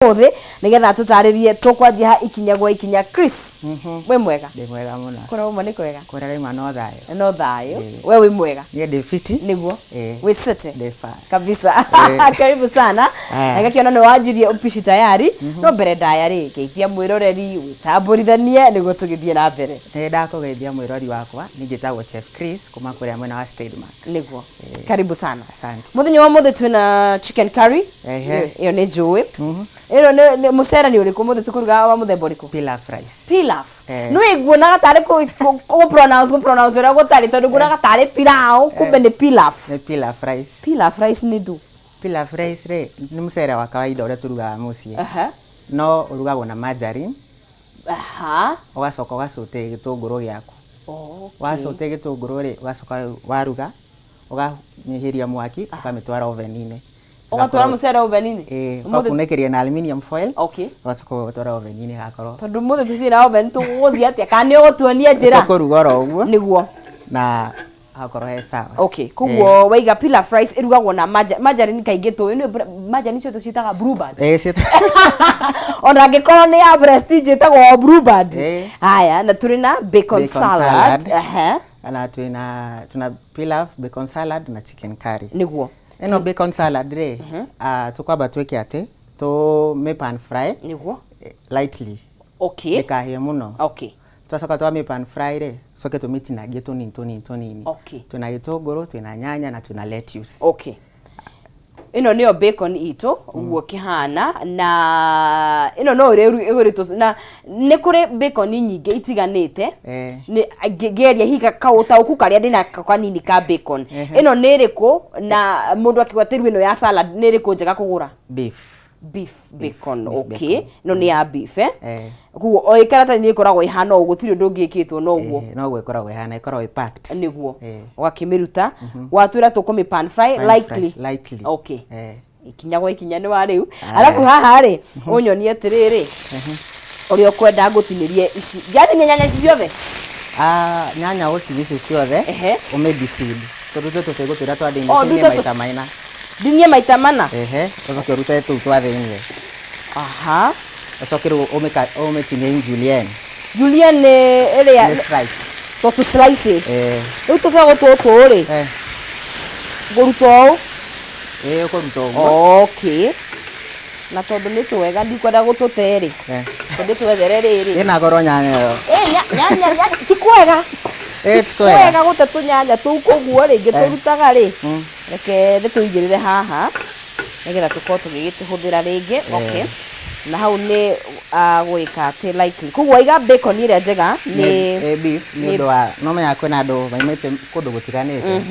ũmũthĩ nĩgetha tũtarĩrie tũkwanjia ha ikinya gwa ikinya. Chris, wĩ mwega? Ndĩ mwega mũno. Kũrĩa uma nĩ kwega? Kũrĩa raima no thayũ. No thayũ. We wĩ mwega? Niĩ ndĩ fiti. Nĩguo. Wĩ city Ndĩ fa. Kabisa. Karibu sana. Na ngakiona nĩ wanjirie upishi tayari, no mbere ndaya rĩ, geithia mwĩroreri, wĩtambũrithanie nĩguo tũgĩthiĩ na mbere. Nĩ ndakũgeithia mwĩrori wakwa, niĩ njĩtagwo Chef Chris kuma kũrĩa mwena wa Stedmark. Nĩguo, karibu sana. Asante. Mũthenya wa ũmũthĩ twĩna chicken curry. Ĩyo nĩ njũĩ. Ĩno nĩ mũcere nĩ ũrĩkũ mũthĩ tũkũruga wa mũthemba ũrĩkũ? Pilaf rice. Pilaf. Nĩ nguonaga tarĩ kũ pronounce ũrĩa gũtarĩ, tondũ nguonaga tarĩ pilau, kumbe nĩ pilaf. Nĩ pilaf rice. Pilaf rice nĩ ndũ? Pilaf rice rĩ, nĩ mũcere wa kawaida ũrĩa tũrugaga mũciĩ. No ũrugagwo na margarine. Ũgacoka ũgacote gĩtũngũrũ gĩaku. Wacote gĩtũngũrũ rĩ, ũgacoka rĩu waruga, ũkanyihĩria mwaki, ũkamĩtwara oven-inĩ. Ũgatwara mũcere oven-inĩ? Ĩĩ, ũgakunĩkĩria na aluminium foil. Ũgacoka ũgatwara oven-inĩ gakorwo. Tondũ mũthĩ tũtirĩ na oven, tũgũthiĩ atĩa? Kana nĩ ũgũtuonia njĩra? Tũkũruga oro ũguo. Na hakorwo he sawa. Okay, koguo waiga pilaf rice ĩrugagwo na margarine kaingĩ tũĩ nĩ margarine icio tũciĩtaga Blueband. Ĩĩ, Ona angĩkorwo nĩ ya Prestige, ĩtagwo Blueband. Haya, na tũrĩ na bacon, Bacon salad. salad. Na twĩna tuna pilaf, bacon salad na chicken curry. Ĩno bacon salad rĩ, tũkwamba twĩke atĩ tũmĩ pan fry lightly. Ndĩkahĩe mũno. Twacoka twamĩ pan fry rĩ, coke tũmĩtinangie tũnini tũnini tũnini. Twĩna gĩtũngũrũ, twĩna nyanya na twĩna lettuce. Okay, ĩno nĩyo bacon itũ ũguo kĩhana, na ĩno no ĩrĩa ĩgũrĩtwo, na nĩ kũrĩ bacon nyingĩ itiganĩte. Nĩ ngĩgeria hihi kaũtaũku karĩa ndĩnako kanini ka bacon. Ĩno nĩ ĩrĩkũ? Na mũndũ akiuga atĩ rĩu ĩno ya salad nĩ ĩrĩkũ njega kũgũra? Beef. Beef bacon. Beef. Okay. Bacon. Ĩno nĩ ya beef, eh? Eh. Koguo o ĩkaratathi nĩ ĩkoragwo ĩhana ũguo, gũtirĩ ũndũ ũngĩ ĩkĩtwo no ũguo? Eh, noguo ĩkoragwo ĩhana, ĩkoragwo ĩ packed. Ũgakĩmĩruta, watwĩra tũkũmĩ pan fry. Pan lightly. Fry, lightly. Ikinya gwa ikinya nĩ wa rĩu. Arabu haha rĩ, ũnyonie atĩrĩrĩ, ũrĩa ũkwenda ngũtinĩrie ici, ngĩatinia nyanya ici ciothe? Ah, nyanya ũtinie ici ciothe. Ũmĩ deseed, tũrute tũbegũ tũrĩa twa thĩinĩ. Oh, ũtinie ndute maita mana. Ndinie maita mana? Ehe, ũcoke ũrute tũu twa thĩinĩ. Ũcoke rĩu ũmĩtinie in julienne. Julienne nĩ ĩrĩa? Nĩ stripes. To tũ slices. Eh. Rĩu tũbegũ tũtũ rĩ, ngũruta ũũ? Ĩĩ, ũkũruta ũguo. Okay, na tondũ nĩ twega ndikwenda gũtũte rĩ, tondũ twethere rĩrĩ. Ĩna goro nyanya ĩyo. Ĩ, nyanya nyanya ti kwega. Ĩĩ, ti kwega. Kwega gũte tũnyanya tũu, koguo rĩ, ngĩtũrutaga rĩ, reke ndĩtũigĩrĩre haha nĩgetha tũkorwo tũgĩgĩtũhũthĩra rĩngĩ. Okay, na hau nĩ gwĩka atĩ lightly, koguo waiga bacon ĩrĩa njega nĩ Nĩ beef, nĩ ũndũ wa no menyaga kwĩna andũ maimĩte kũndũ gũtiganĩte.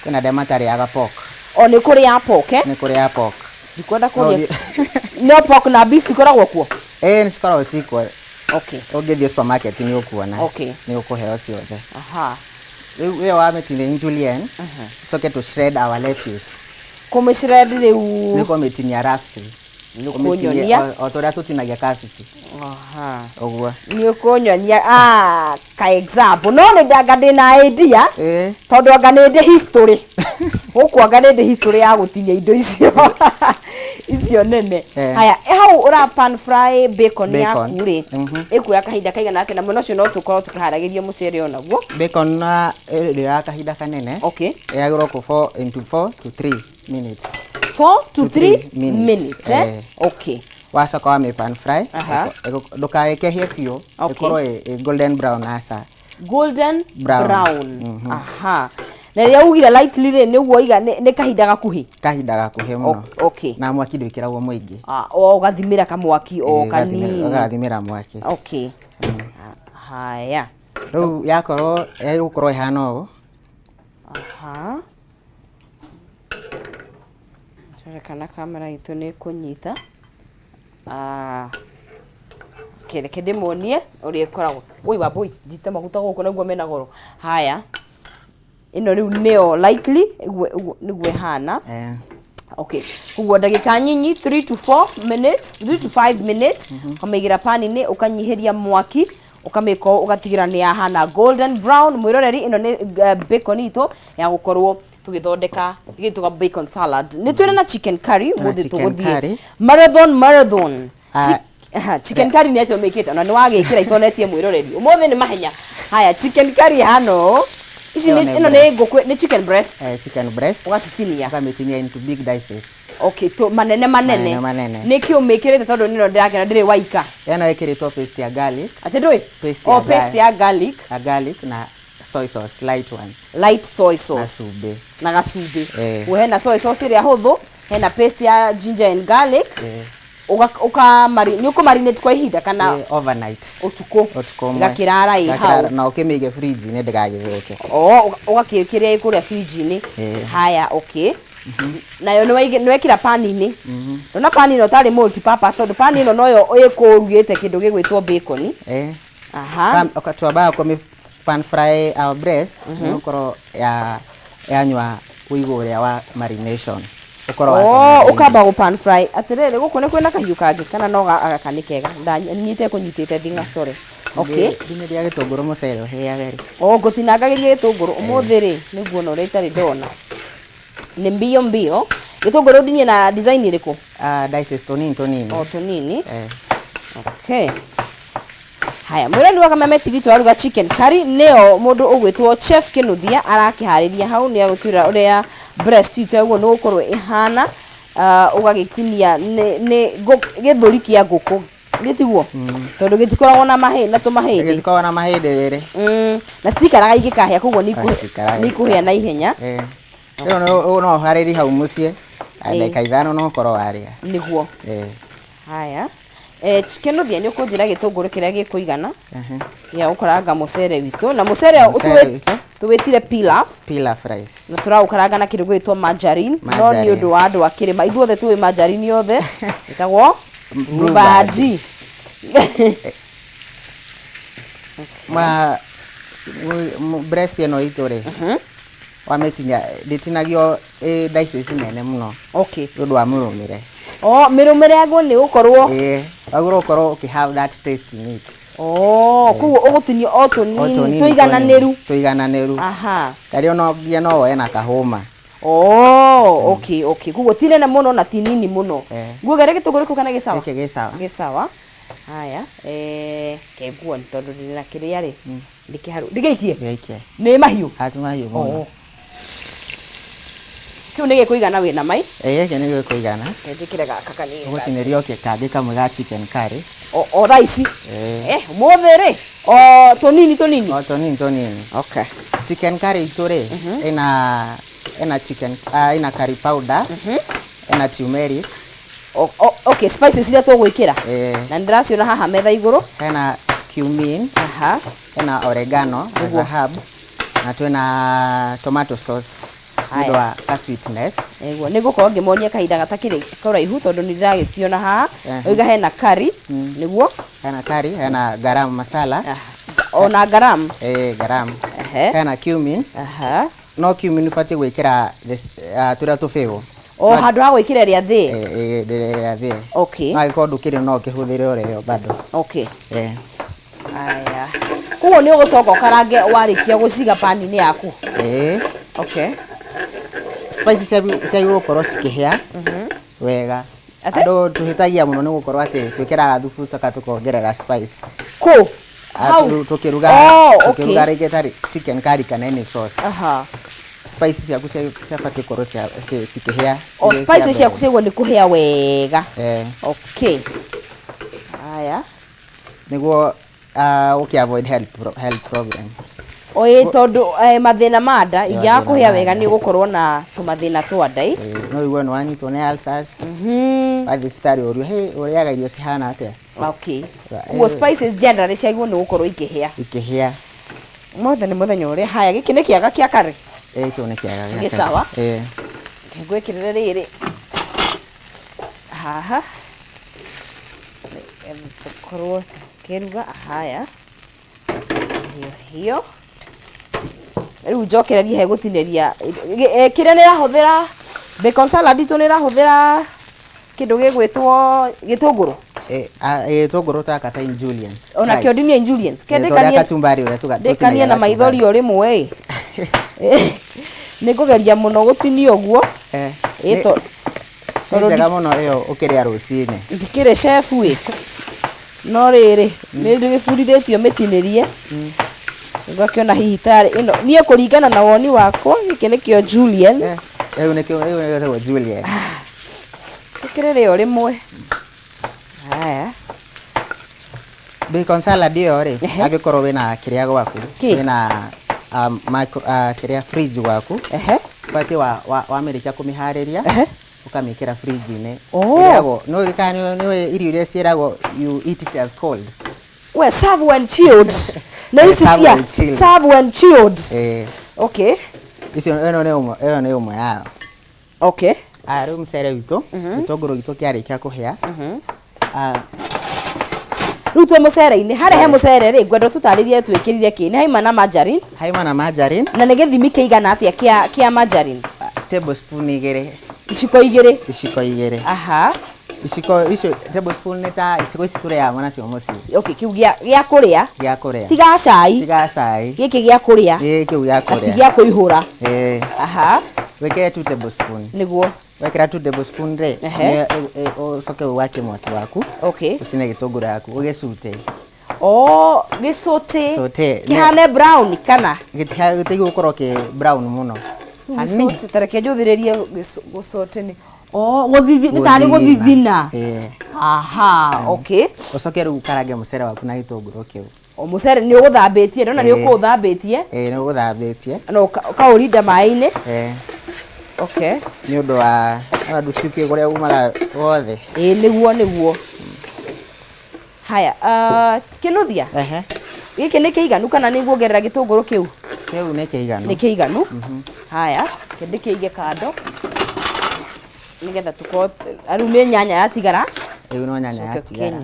Kwĩna arĩa matarĩaga pork. O, nĩ kũrĩ ya pork, eh? Nĩ kũrĩ ya pork. Ndikwenda No kũrĩa no pork na beef ikoragwo kuo? Ĩĩ, nĩ cikoragwo cikuo. Ũngĩthiĩ supermarket nĩ ũkuona. Nĩ ũkũheo ciothe. Rĩu ĩyo wamĩtinia in julienne, ũcoke tũ shred our lettuce. Kũmĩshred rĩu? Nĩ kũmĩtinia roughly. Nĩ Ũmĩtinie ũkũnyonia. o ta ũrĩa tũtinagia kabici. Ũguo. Nĩ ũkũnyonia ka example, no nĩ ndanga ndĩna idea. Tondũ anga nĩ ndĩ history gũkũ, anga nĩ ndĩ history ya gũtinia indo icio nene. Haya, hau ũra pan fry bacon Bacon. yaku rĩ, ĩkuoya kahinda kaigana atĩa? Na mwena ũcio no tũkorwo tũkĩharagĩria mũcere onaguo. Bacon na ĩrĩa ya kahinda kanene. Yagĩrĩirwo kũ 4 into 4 to 3 minutes. 4 to To 3 3 minutes. Minutes, eh? Wacoka wa pan fry, ndũkareke biũ, ĩkorwo ĩ golden brown aca. Golden Brown. Brown. Aha, na rĩrĩa ugire lightly rĩ, nĩguo iga nĩ kahinda gakuhĩ? Kahinda gakuhĩ mũno. Na mwaki ndwĩkĩragwo mũingĩ. Ah, o ũgathimĩra kamwaki o kanini. Ũgathimĩra mwaki. Okay, haya. Rĩu yakorwo ĩgũkorwo ĩhana ũũ. Aha, tũrore kana kamera itũ nĩ ĩkũnyita. Ah, okay, reke ndĩmuonie ũrĩa ĩkoragwo. Woi wambui, njite maguta gũkũ naguo mena goro. Haya, ĩno rĩu nĩyo lightly ũguo ũguo nĩguo ĩhana. Okay, koguo ndagĩka nyinyi, 3 to 4 minutes, 3 to 5 minutes, ũkamĩigĩra pani-inĩ, ũkanyihĩria mwaki, ũkamĩka ũũ, ũgatigĩra nĩ yahana golden brown. Mwĩroreri, ĩno nĩ bacon itũ ya gũkorwo tũgĩthondeka gĩtũga bacon salad. Nĩ twĩna na chicken curry. Na Mũthĩ chicken tũgũthiĩ curry. Marathon, marathon. Aha, chicken curry nĩ atĩa ũmĩkĩte ona nĩ wagĩkĩra itonetie mwĩroreri ũmũthĩ nĩ mahenya haya chicken curry hano ici Ĩyo nĩ nĩ ĩno nĩ breast. ngũkũ nĩ chicken breast Chicken breast ũgacitinia ũkamĩtinia into big dices. Okay, to manene manene. Manene manene. Nĩkĩ ũmĩkĩrĩte tondũ nĩno ndĩrakena ndĩrĩ waika? Ĩno ĩkĩrĩtwo paste ya garlic. Atĩ ndũĩ? Paste Oh, ya paste garlic. ya garlic. Ya garlic na soy sauce light one. Light soy Na sauce. cumbĩ. Na gacumbĩ. Eh. Ũguo hena soy sauce ĩrĩa hũthũ, hena paste ya ginger and garlic. Eh. Ũga ũka nĩ ũkũ marinate kwa ihinda kana Eh, overnight. Ũtukũ. Ũtukũ ũmwe. Ĩgakĩrara ĩ hau. Ĩgakĩrara, na ũkĩmĩige fridge-inĩ ndĩgagĩthũke. Oh, ũgakĩkĩrĩa ĩ kũrĩa fridge-inĩ. Eh. Haya, okay. Nayo nĩ wekĩra pani-inĩ. Ndona pani ĩno tarĩ multi purpose tondũ pani ĩno noyo ĩkũrugĩte kĩndũ gĩgwĩtwo bacon. Eh. Aha. Twambaga kũmĩ pan fry our breast nĩ gũkorwo ya yanyua ũigũ ũrĩa wa marination. Ũkorwo wa Oh, marinate. ũkamba gũ pan fry. Atĩrĩrĩ, gũkũ nĩ kwĩna kahiũ kangĩ kana no gaka nĩ kega. Ndanyite kũnyitĩte thing'a, sorry. Okay. Ndinĩria gĩtũngũrũ mũcere ũhĩage rĩ. Oh, ngũtinangagĩria gĩtũngũrũ ũmũthĩ rĩ nĩguona ũrĩa itarĩ ndona. Nĩ mbio mbio. Gĩtũngũrũ ndinie na design ĩrĩkũ? Ah, dices tũnini tũnini. O tũnini. Eh. Okay. Haya, mwĩrori wa Kameme TV tũraruga chicken curry nĩyo mũndũ ũgwĩtwo Chef Kĩnuthia arakĩharĩria hau nĩ agũtwĩra ũrĩa breast itũ yaguo nĩ gũkorwo ĩhana ũgagĩtinia nĩ gĩthũri kĩa ngũkũ gĩtiguo tondũ gĩtikoragwo na mahĩ na tũmahĩndĩ. Gĩtikoragwo na mahĩndĩ rĩrĩ. Na citikaraga ingĩkahĩa koguo Citikaraga nĩ ikũhĩa na ihenya. Eh. Ĩno no ũharĩrie hau mũciĩ ndagĩka 5 no ũkorwo warĩa. Nĩguo. Eh. Haya. Eh, Kĩnuthia nĩ ũkũnjĩra gĩtũngũrũ kĩrĩa gĩkũigana gĩa gũkaranga mũcere witũ na mũcere Mũcere witũ. tũwĩtire pilaf. Pilaf rice. Na tũraũkaranga na kĩndũ gĩgwĩtwo margarine no nĩ Margarine. ũndũ wa andũ a kĩrĩma ithuothe tũĩ margarine yothe ĩtagwo Blue Band. Ma breast ĩno itũ rĩ wamĩtinia ndĩtinagio ĩ dices nene mũno Okay. nĩ ũndũ wa mũrũmĩre. Oh, mĩrũmĩre yaguo nĩ gũkorwo Ĩĩ, wagĩrĩirwo gũkorwo ũkĩ have that taste in it. Oh, koguo ũgũtinia o O tũnini tũnini tũigananĩru. tũnini, tũigananĩru. Aha. Tarĩo no nginya no woe na kahũma. Oh, okay. Koguo ti nene mũno na ti nini mũno. Eh. Nguongerere gĩtũngũrũ kĩu kana gĩ sawa? Gĩkĩ gĩ sawa. Gĩ sawa. Haya, ke nguo tondũ ndĩna kĩrĩa rĩ. Ndĩkĩharu. Ndĩgĩikie? Gĩikie. Nĩ mahiũ? Ti mahiũ mũno. Oh. Kĩu nĩ gĩkũigana wĩna mai? Ĩĩ, gĩkĩ nĩ gĩkũigana. Njĩkĩre gaka kanini. Ũgũtinĩria o kangĩ kamwe ga chicken curry. O thaa ici? Ĩĩ. Eh, ũmũthĩ rĩ, o tũnini tũnini? O tũnini tũnini. Okay. Chicken curry itũ rĩ, ĩna chicken, ĩna curry powder, ĩna turmeric. Okay, spices iria tũgwĩkĩra. Ĩĩ. Na nĩndĩraciona haha metha igũrũ. Hena cumin, Aha. hena oregano as a herb, na twĩna tomato sauce nĩ ũndũ wa ka sweetness. Nĩguo nĩngũkorwo ngĩmonia kahinda gatakĩrĩ kũraihu tondũ nĩndĩragĩciona haha. Eh. Oiga hena curry, nĩguo? Hena curry, hena garam masala. Aha. Ona garam. Eh, garam. Ehe. Hena cumin. Aha. No cumin ũbatiĩ gwĩkĩra tũrĩa tũbĩgũ. O handũ ha gwĩkĩra ĩrĩa thĩĩ. Ĩrĩa thĩĩ. Okay. No angĩkorwo ndũkĩrĩ no ũkĩhũthĩre o rĩo bado. Okay. Eh. Aya. Koguo nĩ ũgũcoka ũkarange warĩkia gũciga pani-inĩ yaku. Ĩĩ. Okay. Spices ciagĩrĩirwo gũkorwo cikĩhĩa wega. Atĩ? Andũ tũhĩtagia mũno nĩ gũkorwo atĩ twĩkĩraga thubu coka tũkongerera spice. Kũ? Hau? Tũkĩruga Oh, okay. tũkĩruga rĩngĩ tarĩ chicken curry kana any sauce. Aha. Spices ciaku ciabatiĩ gũkorwo cikĩhĩa. O cirĩ cia spices ciaku mbere. ciaguo nĩ kũhĩa wega. Eh. Okay. Haya. Nĩguo ũkĩ avoid health problems. Ĩĩ tondũ mathĩna ma nda ingĩaga Mathĩna kũhĩa ma wega nda. nĩ ũgũkorwo na tũmathĩna twa nda ĩ. Ĩĩ, no ũigue nĩ wanyitwo nĩ ulcers. Wathiĩ thibitarĩ ũrio, hey, ũrĩaga irio cihana atĩa? Okay. Koguo spices generally ciagĩrĩirwo nĩ gũkorwo ikĩhĩa. Ikĩhĩa. Ũmũthĩ nĩ mũthenya ũrĩa. Haya, gĩkĩ nĩ kĩaga kĩa curry. Ĩĩ, kĩu nĩ kĩaga gĩa Gĩ curry. sawa? Ĩĩ. Reke ngwĩkĩrĩre rĩrĩ. Haha. Tũkorwo tũkĩruga. Haya. Hiyo hiyo. Rĩu njokererie he gũtinĩria. Kĩrĩa nĩ ĩrahũthĩra bacon salad itũ nĩ ĩrahũthĩra kĩndũ gĩgwĩtwo gĩtũngũrũ. Gĩtũngũrũ tũrakata in julienne. Ona kĩo ndinie in julienne. Ke Ĩĩ, tondũ ndĩkanie kachumbari ũrĩa ndĩkanie na tũtinagia maithori o rĩmwe ĩ. Nĩ ngũgeria mũno gũtinia ũguo. Eh, Ĩ, Nĩ njega mũno ĩyo ũkĩrĩa rũcinĩ. Ndikĩrĩ chef ĩ, no rĩrĩ nĩ ndĩgĩbundithĩtio mĩtinĩrie, ngakĩona hihi tarĩ ĩno niĩ kũringana na woni wakwa gĩkĩ nĩkĩo Julian. Rĩu nĩkĩo rĩu gĩtagwo Julian. Tũkĩrĩrĩa o rĩmwe. Haya. Bacon salad ĩyo rĩ, angĩkorwo wĩna kĩrĩa gwaku, Kĩ? wĩna kĩrĩa fridge gwaku, ũbatiĩ wamĩrĩkia kũmĩharĩria, ũkamĩkĩra fridge-inĩ. Ĩrĩagwo, nĩũĩ kana nĩũĩ irio iria ciĩragwo you eat it as cold? We serve when chilled. Na ici Serve cia when chilled. Serve when chilled. Eh. Okay. Icio ĩno nĩ ũmwe, ĩyo nĩ ũmwe yao. Aya rĩu mũcere witũ, gĩtũngũrũ gitũ kĩarĩkia kũhĩa. Ah, Rĩu twĩ mũcere-inĩ, harĩa he mũcere rĩ, ngwenda ũtũtarĩrie twĩkĩrire kĩ. Nĩ haima na margarine. Haima na margarine. Na nĩ gĩthimi kĩigana atĩa kĩa margarine? Tablespoon igĩrĩ. Iciko igĩrĩ. Iciko igĩrĩ. Aha. Iciko icio tablespoon nĩ ta iciko ici tũrĩaga nacio mũciĩ. Okay, kĩu gĩa kũrĩa. Gĩa kũrĩa. Tiga cai. Tiga cai. Gĩkĩ gĩa kũrĩa. Gĩkĩ kĩu gĩa kũrĩa. Ti gĩa kũihũra. Ĩĩ. Aha. Wĩkĩre 2 tablespoon. Nĩguo. Wekĩra 2 tablespoon rĩ, ũcoke ũwakie mwaki waku. Okay. Ũcine gĩtũngũrũ yaku, ũgĩcute. Oh, gĩcute. Saute. Kĩhane brown kana? Gĩtigĩ gũkorwo kĩ brown mũno. Hanini. Gĩcute, ta reke njũthĩrĩrie gũcute nĩ. Oh, gũthithi, nĩ tarĩ gũthithina. Ĩĩ. Aha, okay. Ũcoke rĩu ũkarange mũcere waku na gĩtũngũrũ kĩu. O mũcere nĩ ũgũthambĩtie, ndona nĩ ũkũũthambĩtie. Ĩĩ, nĩ ũgũthambĩtie. Na ũkaũrinda maĩ-inĩ. Ĩĩ. Okay. Nĩ ũndũ wa andũ tiũkĩ kũrĩa umaga wothe. Ĩĩ, nĩguo, nĩguo. Haya, Kĩnuthia? Ehe. Gĩkĩ nĩ kĩiganu kana nĩ nguongerera gĩtũngũrũ kĩu? Kĩu nĩ kĩiganu. Nĩ kĩiganu? Haya, reke ndĩkĩige kando. Nĩgetha tũkorwo, rĩu nĩ nyanya yatigara. Rĩu no nyanya yatigara.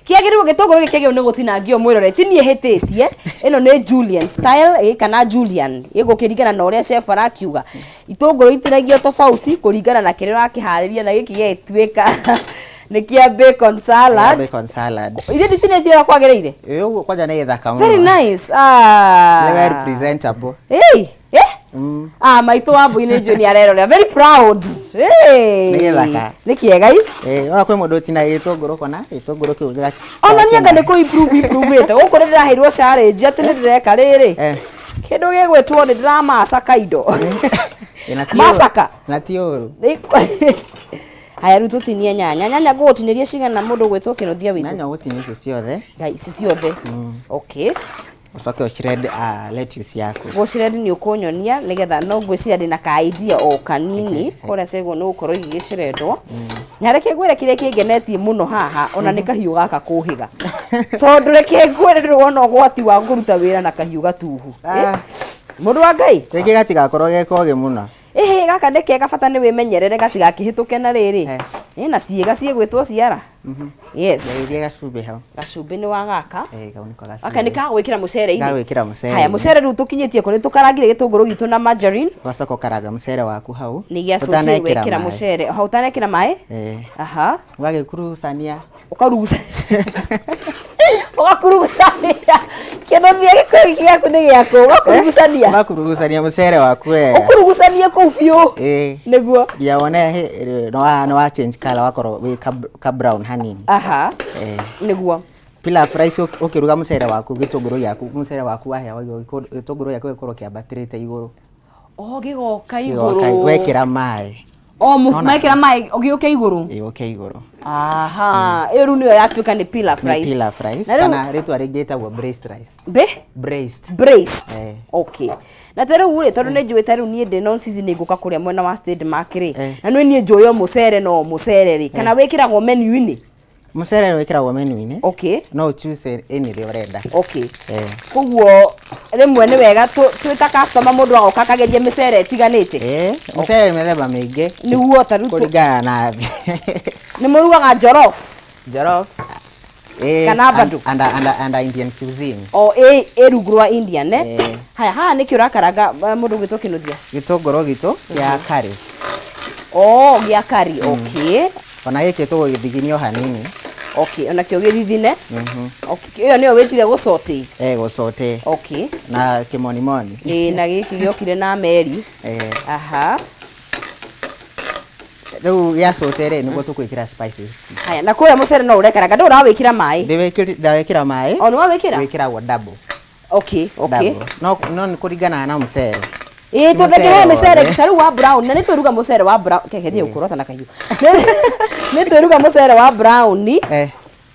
Kĩagĩrĩirwo gĩtũngũrũ gĩkĩ kĩagĩrĩirwo nĩ gũtinangio mwĩrore, ti niĩ hĩtĩtie, ĩno nĩ Julian style, ĩ, kana Julian, ĩgũkĩringana na ũrĩa chef arakiuga. Itũngũrũ itinagio tofauti kũringana na kĩrĩa ũrakĩharĩria, na gĩkĩ gĩgĩtuĩka nĩ kĩa bacon salad. Kĩa bacon salad. Ithe nditinĩtie ũrĩa kwagĩrĩire? Ĩ, ũguo kwanja nĩ gĩthaka mũno. Very nice. Ah. Nĩ well presentable. Hey, eh? Ah, maitũ wa mbui nĩ njũĩ nĩ arerorera. Very proud. Hey. Nĩ gĩthaka. Nĩ kĩega i? Eh, ona kwĩ mũndũ ũtinagia gĩtũngũrũ kona, gĩtũngũrũ kĩu gĩga- Ona niĩ anga nĩ kũ improve improve-ĩte. Gũkũ nĩ ndĩraheirwo challenge atĩ nĩ ndĩreka rĩrĩ. Kĩndũ gĩgwĩtwo nĩ ndĩramacaka indo. Na ti ũru. Macaka. Na ti ũru. Nĩ- Haya rĩu tũtinie nyanya. Nyanya ngũgũtinĩria cigana mũndũ ũgwĩtwo Kĩnuthia witũ? Nyanya ũgũtinia icio ciothe. Ngai, ici ciothe. Okay. Ũcoke ũshred lettuce yaku. Gũshred nĩ ũkũnyonia nĩgetha no ngwĩciria ndĩna ka idea o kanini kũrĩa ciagĩrĩirwo nĩ gũkorwo igĩgĩshredwo. Na reke ngwĩre kĩrĩa kĩngenetie mũno haha ona nĩ kahiũ gaka kũhĩga. Tondũ reke ngwĩre ndũrĩ wona ũgwati wa kũruta wĩra na kahiũ gatuhu. Mũndũ wa Ngai. Rĩngĩ gatigakorwo ge kogĩ mũno. Ĩhĩ, gaka nĩ kega, bata nĩ wĩmenyerere gatigakĩhĩtũke na rĩrĩ. Ĩna ciĩga ciĩgwĩtwo ciara. Yes. Ngeithie gacumbĩ hau. Gacumbĩ nĩ wa gaka. Ĩĩ, kau nĩko gacumbĩ. Gaka nĩ ka gwĩkĩra mũcere-inĩ. Ga gwĩkĩra mũcere-inĩ. Haya, mũcere rĩu tũkinyĩtie kũ? Nĩ tũkarangire gĩtũngũrũ gitũ na margarine. Ũgacoka ũkaranga mũcere waku hau. Nĩ gĩa saute wekĩra mũcere. Hau ũtanekĩra maĩ? Ĩĩ. Aha. Ũgagĩkurugucania. Ũkarugucania. Ũgakurugucania. Kĩnuthia gĩkũyũ gĩaku nĩ gĩakũ. Ũgakurugucania. Ũgakurugucania mũcere waku wega. Ũkurugucanie kũu biũ. Ĩĩ. Nĩguo. Nginya wone nĩ wa change color wakorwo wĩ ka brown hanini. Aha. Ĩĩ. Nĩguo. Pilaf rice ũkĩruga mũcere waku, gĩtũngũrũ gĩaku, mũcere waku wahĩa gĩtũngũrũ gĩaku gĩkorwo kĩambatĩrĩte igũrũ. Oh, gĩgoka Gĩgoka igũrũ. Wekĩra maĩ. Oh, mekĩra maĩ gĩũke igũrũ. Gĩũke igũrũ. Aha, ĩyo rĩu nĩyo yatuĩka nĩ pilaf Nĩ rice. pilaf rice, Na rĩu kana rĩtwa rĩngĩ ĩtagwo braised rice. Be? Braised. Braised. Okay. Na ta rĩu rĩ, tondũ nĩ njũĩ ta rĩu niĩ ndĩ non season ngũka kũrĩa mwena wa State Mark rĩ. Na nĩ niĩ njũĩ o mũcere no mũcere rĩ, kana wĩkĩragwo menu-inĩ? Mũcere wĩkĩragwo menu-inĩ. Okay. No choose any ĩrĩa ũrenda. Okay. Koguo rĩmwe nĩ wega twĩ ta customer mũndũ agoka akageria mĩcere ĩtiganĩte. Mũcere nĩ mĩthemba mĩingĩ. Nĩguo ta rĩu kũringana na thĩ. Nĩ mũrugaga jollof? Jollof. Kana bado? And Indian cuisine. O, ĩ rungu rwa Indian, eh? Haya, haha nĩkĩ ũrakaranga, mũndũ ũgwĩtwo Kĩnuthia? Gĩtũngũrũ gitũ gĩa curry. Oh, gĩa curry, okay. Ona gĩkĩ tũgũgĩthiginia o hanini. Okay, ona kĩo gĩthithine. Okay, ĩyo nĩyo wĩtire gũcote. Gũcote. Okay. Na kĩmonimoni. Ĩ, na gĩkĩ gĩokire na meri. Aha. Rĩu yacote rĩ, nĩguo tũkwĩkĩra spices. Haya, na kũrĩa mũcere no ũrekaranga, ndũ ũrawĩkĩra maĩ? Ndawĩkĩra maĩ. O nĩ wawĩkĩra? Wĩkĩragwo double. Okay. Double. No nĩ kũringanaga na mũcere. Ĩĩ, Ti tondũ mũcere he mĩcere wothe. ta rĩu wa brown, na nĩ twĩruga mũcere wa brown, keke thiĩ ũkũrota na kahiũ. Nĩ twĩruga mũcere wa brown,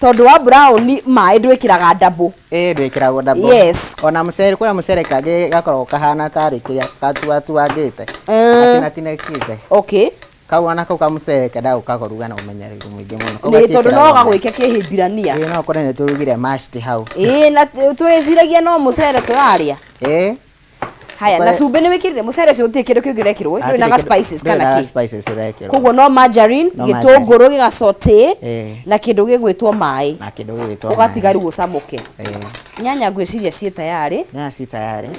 tondũ wa brown maĩ ndwĩkĩraga double. Ĩĩ, ndwĩkĩragwo double. Yes. Ona mũcere, kwĩna mũcere kangĩ gakoragwo kahana tarĩ kĩrĩa gatuatuangĩte. Gatinatinĩkĩte. Kau ona kau kamũcere kendaga gũkaruga na ũmenyereri mũingĩ mũno. Kau Nĩ tondũ no gatiĩkĩragwo maĩ. gagwĩke kĩhĩmbirania. Ĩĩ, no ũkore nĩ tũrugire mashed hau. Ĩĩ, na twĩciragia no mũcere tũrarĩa. Ĩĩ. Haya, na cumbĩ nĩ wĩkĩrire mũcere ũcio, gũtirĩ kĩndũ kĩngĩ ũrekĩrwo, ndũrĩ na spices kana kĩ? kĩ? Spices ũrekĩrwo. Koguo no margarine, No. gĩtũngũrũ gĩgacote na kĩndũ gĩgwĩtwo maĩ. Na kĩndũ gĩgwĩtwo Ũgatiga maĩ. rĩu ũcamũke. Ĩĩ. Nyanya ngwĩciria ciĩ tayarĩ. Nyanya ci tayarĩ.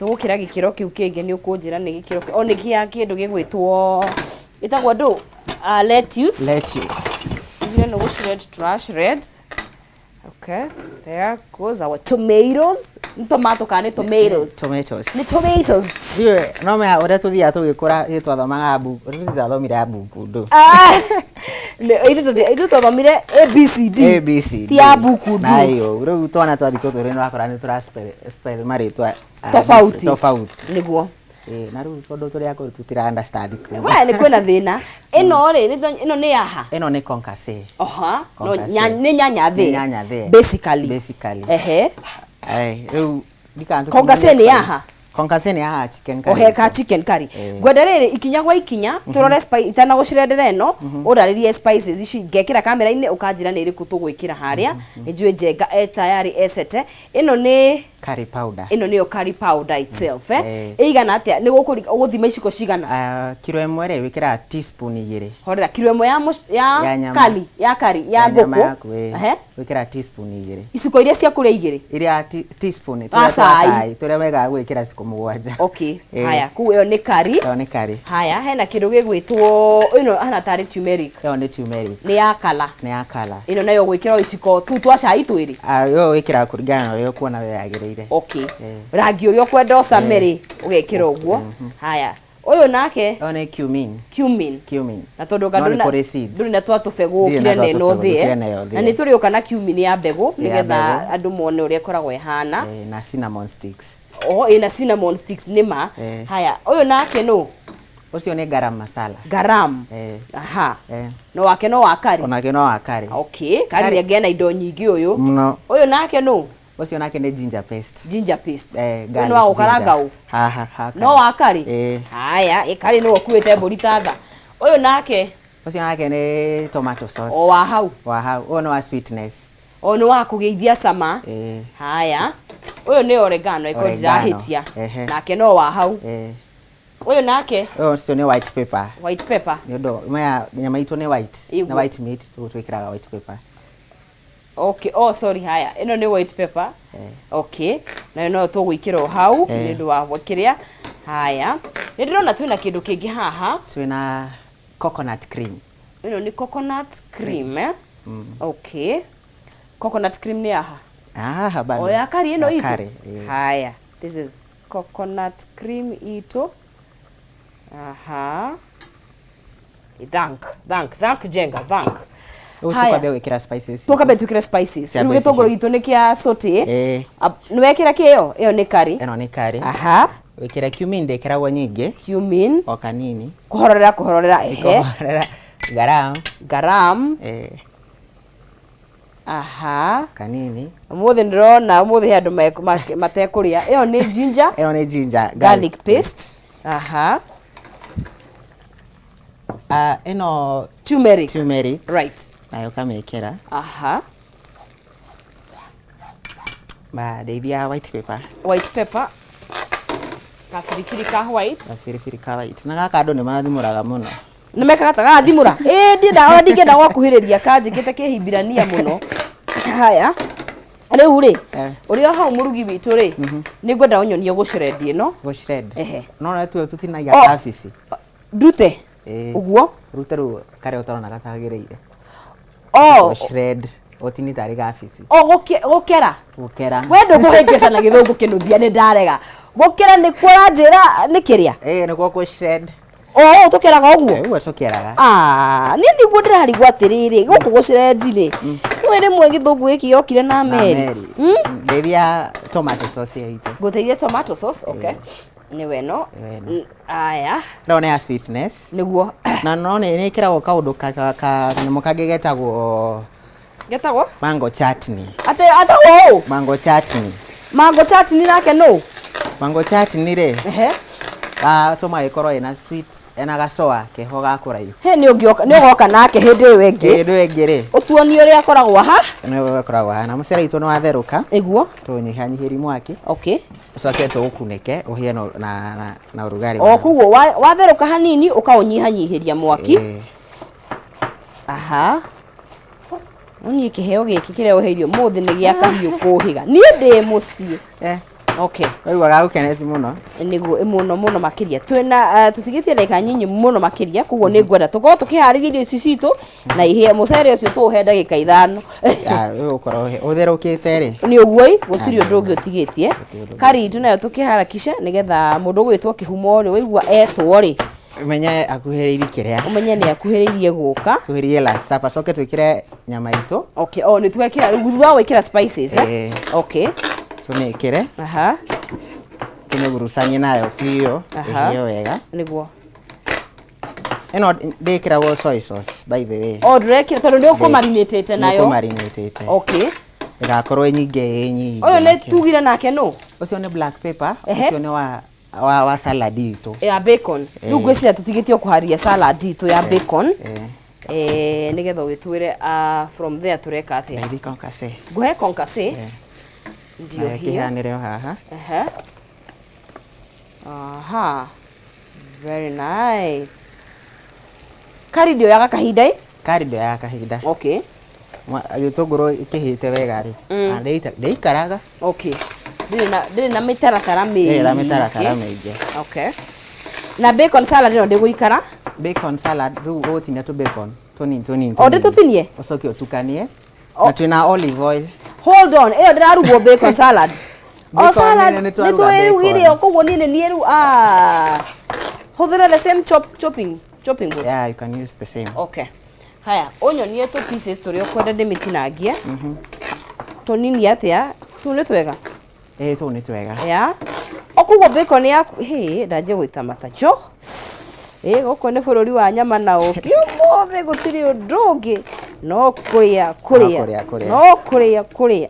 Tũgũkĩra gĩkĩro kĩu kĩngĩ, nĩ ũkũnjĩra nĩ gĩkĩro o nĩ kĩa kĩndũ gĩgwĩtwo, ĩtagwo ndũ, lettuce. Lettuce. Icio nĩ gũshred, tũrashred. Okay, there goes our tomatoes. Nĩ tomato kana nĩ tomatoes? Tomatoes. Nĩ tomatoes. Ndiũĩ, no menya ũrĩa tũthiaga tũgĩkũra, ithuĩ twathomaga mbu, ithuĩ twathomire mbuku ndũ. Ah, ithuĩ twathomire A B C D. A B C D. Ti ya mbuku ndu. Nayo, rĩu twana twathiĩ kũtũrĩ nĩ wakora nĩ tũra spell marĩtwa Tofauti. Tofauti. Nĩguo. Ĩĩ, na rĩu tondũ tũrĩ akũrũ tũtira understand kũu. We nĩ kwĩna thĩna. Ĩno rĩ, ĩno nĩ yaha? Ĩno nĩ concassé. Oha, no Concassé. nĩ nyanya thĩ. Nĩ nyanya thĩ. Basically. Basically. Ehe. Ai, rĩu ndikana Concassé nĩ yaha? Concassé nĩ yaha chicken curry. Ohe ka chicken curry. Ngwenda rĩrĩ, ikinya gwa ikinya, tũrore spice itanagũcirendera ĩno, ũndarĩrie spices ici, ngekĩra kamera-inĩ, ũkanjĩra nĩ ĩrĩkũ tũgwĩkĩra harĩa. Nĩ njũĩ Njenga e tayari ecete. Ĩno nĩ Curry powder. Ĩno nĩyo curry powder itself, eh? Eh. Ĩigana atĩa? Nĩ gũkũthima iciko cigana? Kiro ĩmwe rĩ, wĩkĩraga teaspoon 2. Horera, kiro ĩmwe ya Ya nyama. curry, ya curry, ya Ya nyama ngũkũ. yaku, ĩĩ. Ehe. Wĩkĩraga teaspoon 2. Iciko iria cia kũrĩa 2? Iria teaspoon, Ah, tũrĩa twa cai. cai, tũrĩa wega gwĩkĩra ciko 7. Okay. Ĩĩ. Haya, kũu ĩyo nĩ curry. Ĩyo nĩ curry. Haya, hena kĩndũ gĩgwĩtwo, ĩno hana tarĩ turmeric. Ĩyo nĩ turmeric. Nĩ ya colour. Nĩ ya colour. Ĩno nayo gwĩkĩra o iciko tu twa cai twĩrĩ? Ah, ĩyo wĩkĩraga kũringana na ũrĩa ũkuona we yagĩrĩire. Okay. Ĩĩ. Rangi ũrĩa ũkwenda ũcame rĩ, ũgekĩra ũguo. Haya, ũyũ nake? Ĩyo nĩ cumin. Cumin. Cumin. Na tondũ nga No nĩ ndũrĩ na kũrĩ seeds. ndũrĩ na twa tũbegũ, Ndirĩ ũkire na na twa ĩno tũbegũ, thĩe. ũkire na ĩyo Na nĩ thĩe. tũrĩũka na cumin ya mbegũ, Ya nĩgetha mbegũ. andũ mone ũrĩa ĩkoragwo ĩhana. Ĩĩ, na cinnamon sticks. O, ĩna cinnamon sticks nĩ ma. Ĩĩ. Haya, ũyũ nake nũ? Ũcio nĩ garam masala. Garam. Ĩĩ. Aha. Ĩĩ. No wake no wa curry. Onake no wa curry. Okay, curry Curry. nĩ ena indo nyingĩ ũyũ. Mũno. Ũyũ nake nũ? Ũcio nake nĩ ginger paste. Ginger paste. Eh, Ũyũ garlic nĩ wa gũkaranga ginger. ũ? Ha, ha, ha, No wa curry? Ĩĩ. Haya, ĩ curry nĩwe ũkuĩte mbũri ta tha. Ũyũ nake? Ũcio nake nĩ tomato sauce. O wa hau? Wa hau. Ũyũ nĩ wa sweetness. O nĩ wa kũgĩithia cama. Ĩĩ. Haya. Ũyũ nĩ oregano, ĩkorwo Oregano. ndirahĩtia. Ehe. Nake no wa hau. Ĩĩ. Ũyũ nake? Ũyũ ũcio nĩ white pepper. White pepper. Nĩ ũndũ maya nyama itũ nĩ white. Ĩguo. Nĩ white meat, tũguo twĩkĩraga white pepper. Okay, oh sorry, haya. Ĩno nĩ white pepper. Okay. Nayo no tũgwĩkĩra o hau nĩ ũndũ wa kĩrĩa. Haya. Nĩ ndĩrona twĩna kĩndũ kĩngĩ haha. Twĩna coconut cream. Ĩno nĩ coconut cream, eh? Okay. Coconut cream nĩ yaha? Haha bado. O ya curry ĩno Ya itũ? curry, ĩĩ. Haya. This is coconut cream itũ. Aha. Thank, thank, thank Jenga, thank. Rĩu Haya. tũkwambia gwĩkĩra spices. Tũkambe twĩkĩre spices. Cia Rĩu gĩtũngũrũ basic. gitũ nĩ kĩa saute. Ĩĩ. Nĩ wekĩra kĩyo? Ĩyo nĩ curry. Ĩno nĩ curry. Aha. Wĩkĩre cumin, ndĩkĩragwo nyingĩ. Cumin. O kanini. Kũhorera, kũhorera, ehe. Kũhorera. Garam. Garam. Ĩĩ. Aha. Kanini. Ũmũthĩ ndĩrona ũmũthĩ he andũ matekũrĩa. Ĩyo nĩ ginger. Ĩyo nĩ ginger garlic paste. Aha. Ĩno turmeric. Turmeric. Right. Nayo kamĩkĩra. Aha. Ba, ndeithia white pepper. White pepper. Kabiribiri ka white. Kabiribiri ka white. Na gaka andũ nĩ mathimũraga mũno. Nĩ mekaga ta gagathimũra. Ĩĩ, ndiendaga, ndingĩenda gwakuhĩrĩria kanjĩkĩte kĩhibirania mũno. Haya. Rĩu rĩ, ũrĩa hau mũrugi witũ rĩ, nĩ ngwenda ũnyonie gũshred ĩno. Gũshred. Ehe. No na tuo tũtinagia Oh. kabici. Ndute. Ĩĩ. Ũguo? Rute rĩu karĩa ũtarona gatagĩrĩire. Oh. Gũshred. Ũtini tarĩ kabici. O gũkera. Gũkera. We ndũkũhĩngĩca na gĩthũngũ kĩnũthia, nĩ ndarega. Gũkera nĩ kuo ũranjĩra nĩ kĩrĩa? Ĩĩ, nĩkuo gũshred. O ũũ tũkeraga ũguo? Ũguo tũkeraga. Ah, niĩ nĩguo ndĩrarigwo atĩrĩrĩ, gũkũ gũcirendi rĩ, nĩwe rĩmwe gĩthũngũ gĩkĩ gĩokire na meri. Ndeithia tomato sauce itũ. Ngũteithie tomato sauce, okay. Nĩwe ĩno. Nĩwe ĩno. Aya. Ĩno nĩ ya sweetness. Nĩguo. Na no nĩ ĩkĩragwo kaũndũ kanyamũ kangĩ getagwo Getagwo? Mango chutney. Atĩ atagwo ũũ? Mango chutney. Mango chutney nake nũ? Mango chutney rĩ. Ehe. Gatũma ĩkorwo ĩna sweet, ĩna gacoa keho ga kũraihu. He nĩ ũngĩoka, nĩ ũgoka nake hĩndĩ ĩyo ĩngĩ. Hĩndĩ ĩyo ĩngĩ rĩ. Ũtuonie ũrĩa akoragwo aha. Nĩ ũrĩa akoragwo ahana. Mũcere witũ nĩ watherũka. Ĩguo. Tũnyihanyihĩrie mwaki. Okay. Ũcoke tũũkunĩke ũhĩe na ũrugarĩ. O koguo watherũka hanini ũkaũnyihanyihĩria mwaki. Aha. No niĩ kĩheo gĩkĩ kĩrĩa ũheirwo ũmũthĩ nĩ gĩa kahiũ kũhĩga. Niĩ ndĩ mũciĩ. Okay. Waigua gagũkeneti mũno. Nĩguo mũno mũno makĩria. Twĩna tũtigĩtie ndagĩka nyinyi mũno makĩria koguo nĩ ngwenda tũkorwo tũkĩharĩria irio ici citũ na ihĩe mũcere ũcio tũũhe ndagĩka 5. Ũgũkorwo ũtherũkĩte rĩ. Nĩ ũguo ĩ, gũtirĩ ũndũ ũngĩ ũtigĩtie. Kari itũ nayo tũkĩharakisha nĩgetha mũndũ ũgwĩtwo kĩhumo rĩ, waigua etwo rĩ. Ũmenye akuhĩrĩirie kĩrĩa. Ũmenye nĩ akuhĩrĩirie gũka. Akuhĩrĩirie last supper. Coke twĩkĩre nyama itũ. Okay, oh, nĩ twekĩra rĩu thutha wa gwĩkĩra spices, eh? Okay. Tũmĩkĩre. Aha. Tũmĩgurucanie nayo biũ, Aha. ĩhĩe wega. Nĩguo. Ĩno ndĩkĩragwo soy sauce by the way. Oh, ndũrekĩra tondũ nĩ ũkũmarinĩtĩte nayo. Nĩ ũkũmarinĩtĩte. Okay. Ĩgakorwo ĩ nyingĩ ĩ nyingĩ. Ũyũ nĩ tugire nake nũ? Ũcio nĩ black pepper, Ehe. ũcio nĩ wa salad itũ. Ya bacon. Rĩu ngwĩciria tũtigĩtie kũharia salad itũ ya bacon. Nĩgetha ũgĩtwĩre from there tũreka atĩa? Ndeithia concassé. Ngũhe concassé. Ndio Nayo hiyo. kĩhanĩre o haha. Ehe. Aha. Very nice. Kari ndĩoyaga kahinda ĩ? Kari ndĩoyaga kahinda. Okay. Gĩtũngũrũ kĩhĩte wega rĩ, ndĩikaraga. Okay. Ndĩrĩ na mĩtaratara mĩingĩ. Ndĩrĩ na mĩtaratara mĩingĩ. Okay. Na bacon salad ĩno ndĩgũikara? Bacon salad, rĩu ũgũtinia tũ bacon tũnini tũnini O, ndĩtũtinie? Ũcoke ũtukanie. Na twĩna olive oil. Hold on, ĩyo ndĩrarugwo bacon salad. O Bacon salad, nĩ twarugha nĩtwĩrugire bacon. koguo niĩ nĩ niĩ rĩu, Hũthĩra the same chopping board. Yeah, you can use the same. Okay. Haya, ũnyonie tũ pieces tũrĩa ũkwenda ndĩmĩtinangie. Tũnini atĩa? Tũu nĩ twega? Ĩĩ, tũu nĩ twega. Yeah. O koguo bacon yaku, hĩ, ndanjia gwĩta mata. Jo. Ĩĩ, gũkũ nĩ bũrũri wa nyama na ũkĩ. Ũmũthĩ gũtirĩ ũndũ ũngĩ. No kũrĩa, kũrĩa. No kũrĩa, kũrĩa. No kũrĩa, kũrĩa.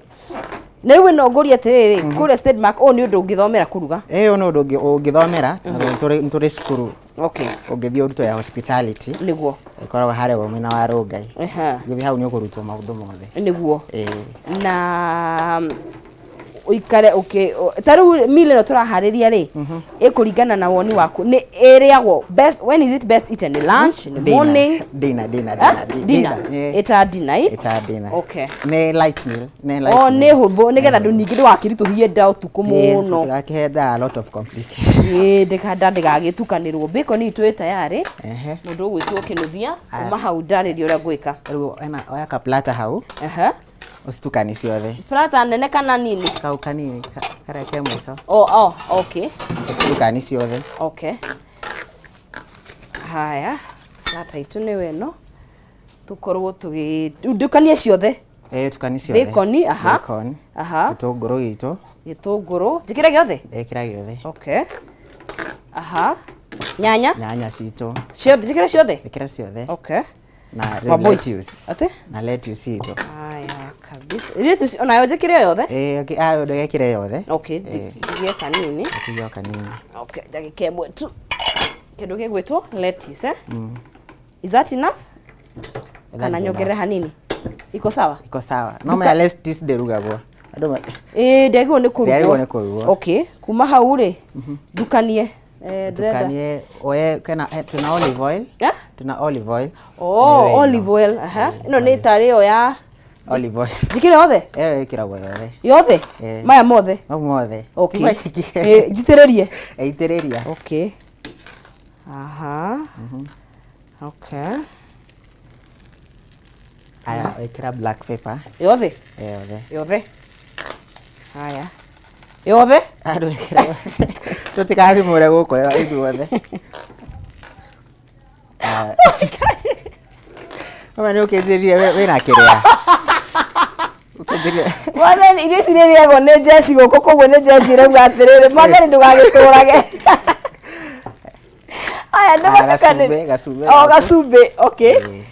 Na rĩu ĩno ngũria atĩrĩrĩ, kũrĩa State Mark, ũyũ nĩ ũndũ ũngĩthomera kũruga? Ĩĩ, ũyũ nĩ ũndũ ũngĩthomera, tondũ nĩ tũrĩ cukuru. Okay. Ũngĩthiĩ ũrutwo ya hospitality. Nĩguo. Ĩkoragwo harĩa mwena wa Rongai. Ehe. Ũgĩthiĩ hau nĩ ũkũrutwo maũndũ mothe. Nĩguo. Ĩĩ. Na ũikare ta rĩu meal ĩno tũraharĩria rĩ, ĩkũringana na woni waku. Nĩ ĩrĩagwo best, when is it best eaten? Nĩ lunch, nĩ Dinner. morning? Dinner, dinner, dinner, Dinner. dinner. Ĩta dinner, ĩ? Ĩta dinner. Okay. Nĩ light meal, nĩ light O, meal. nĩ hũthũ, nĩgetha andũ ningĩ ndũgakĩritũhie nda ũtukũ mũno. Ndũgakĩhe a lot of complications. Ĩĩ, nda ndĩgagĩtukanĩrwo. Bacon itũ ĩ tayarĩ. Ehe. Mũndũ ũgwĩtwo kĩnũthia, kuma hau ndarĩrie ũrĩa ngwĩka. Rĩu oya ka platter hau. Ehe. Ũcitukanie ciothe. Platter nene kana nini? Kau kanini, karĩa ke mũico. Oh, oh, okay. Ũcitukanie ciothe. Okay. Haya, platter itũ nĩyo ĩno. Tũkorwo ndukanie ciothe. Ĩĩ, tukanie ciothe. Bacon, aha. Bacon. Aha. Gĩtũngũrũ gitũ. Gĩtũngũrũ. Njĩkĩre gĩothe? Ĩkĩra gĩothe. Okay. Aha. Nyanya? Nyanya citũ. Ciothe, njĩkĩre ciothe? Ĩkĩra ciothe. Okay. Na rĩu Wambui. lettuce. Atĩ? Na lettuce itũ. Aya, kabisa. Lettuce onayo njĩkĩre o yothe? Ĩĩ, ndũgekĩre yothe. Okay, njigie kanini. Njigie o kanini. Okay, ndagĩka ĩmwe tu. Kĩndũ gĩgwĩtwo lettuce, eh? Is that enough? That Kana is nyongerere enough. hanini? Iko sawa? Iko sawa. No maya lettuce ndĩrugagwo. Andũ Ĩĩ, ndĩagĩrĩirwo nĩ kũrugwo. Ndĩagĩrĩirwo nĩ kũrugwo. Okay, kuma hau rĩ, ndukanie. Ndĩrenda. Ndukanie, oye, kena, tuna olive oil. Eh? Tuna olive oil. Oh, Nĩyo ĩno. olive oil, aha. Ĩno nĩ tarĩ ĩyo ya Olive oil. Njĩkĩre yothe? Ĩyo ĩkĩragwo yothe. Yothe? Maya mothe? Mau mothe. Okay. Ti maingĩ. Njitĩrĩrie? Itĩrĩria. Okay. Aha. Okay. Aya, ĩkĩra black pepper. Yothe? Yothe. Yothe. Haya. Yothe? Andũ ĩkĩra yothe. Tũtikathimũre gũkũ ithuothe. Mama nĩ ũkĩnjĩrire wĩna kĩrĩa. Ũkĩnjĩrire. Mwathani, irio ici nĩrĩagwo nĩ njeci gũkũ, koguo nĩ njeci ĩrauga atĩrĩrĩ, mwathani ndũgagĩtũrage. Aya nĩ Ah, matukane. gacumbĩ, gacumbĩ O gaku. gacumbĩ, okay. Ĩĩ.